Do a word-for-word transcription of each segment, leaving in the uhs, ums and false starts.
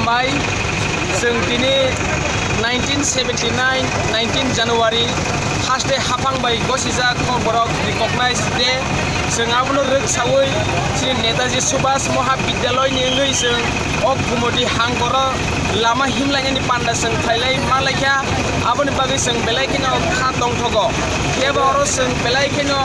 Bai, chwng tini nineteen seventy nine, nineteen January, haste haphang bai gosijak kokborok recognize day. Chwng abono rwksawi chini Netaji Subhash Mahabidyaloy ni wngwi chwng o Gumoti hangkoro lama himlainani panda chwng khlailai manlaikha. Aboni bagwi chwng belai kheno kha tongthogo. Phiya ba oro chwng belai kheno,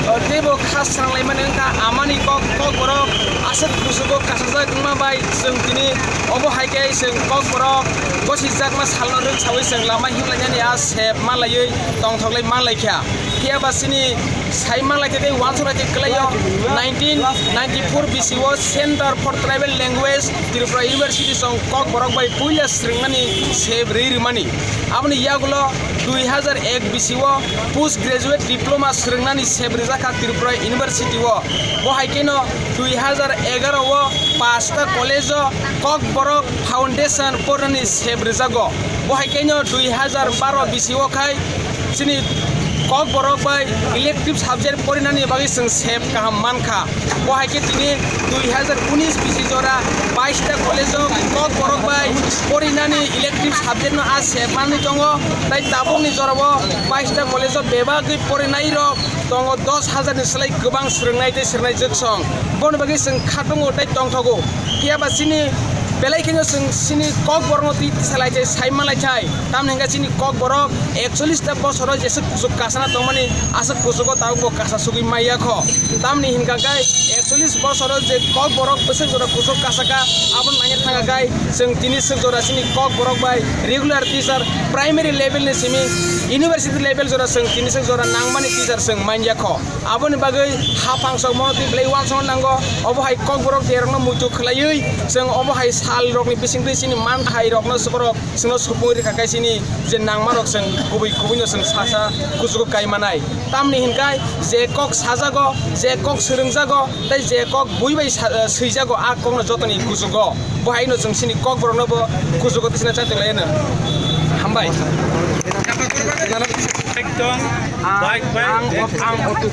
o, teibo kha sranglaimani wngkha amani kok, kokborok aswk kuchugo kasajak wngma bai chwng tini obo hai khe chwng kokborok gosijakma salno rwksawi chwng lama himlainani a sep manlaiwi tongthoklai manlaikha. Phiya ba chini sai manlaikha tei uansuknai tei kwlaio nineteen ninety four bisi o Center for Tribal Language Tripura University song kokborok bai puila swrwngnani sep rwi rwmani. Aboni yagulo dui hazar ek bisi o Post Graduate Diploma swrwngnani sep rijak kha Tripura University o. Bo hai kheno dui hazar egaroh o pasta college o Kokborok Foundation porinani sep rijago. Bo hai kheno dui hazar baro bisi o khai chini Kokborok bai elective subject porinani bagwi chwng sep kaham mankha. Bo hai khe tini dui hazar unis bisi jora baista college o Kokborok bai porinani elective subject no a sep manwi tongo, tei tabukni jorao baista college o bebagwi porinai rok tongo, dos hazar ni slai kwbang swrwngnai tei swrwngnai jwksong. Boni bagwi chwng khatungo tei tongthogo. Phiya ba chini belai kheno chwng chini Kokborokno twi tisalai tei sai manlai thai. Tamni hwnkhe chini Kokborok ekchollish ta bosoro jeswk kuchuk kasana tongmani aswk kuchugo tabukbo kasa sugwi maiya kho. Tamni hwnkha khe ekchollish bosoro je Kokborok bwswk jora kuchuk kasaka, abono naina thangkha khe chwng tini swk jora chini Kokborok bai regular teacher primary level ni simi university level jora chwng tini swk jora nangmani teacher chwng manya kho. Aboni bagwi haphang sok mono twi belai uansukna nango. Obo hai Kokborok derokno muitu khwlaiwi chwng obo hai sal rokni bisingtwi chini man hai rokno borok chwngno supung rikha khe chini je nangma rok chwng kubui kubui no chwng sasa kuchugo kai manai. Tamni hinkai je kok sajago, je kok swrwngjago, tei je kok bui bai sa-, swijago, a kokno jotoni kuchugo. Bo haino chwng chini Kokborokno bo kuchugo tisina chatung lai hwno. Hambai. Ekdom. Ang, bike bai. Ang, ang auto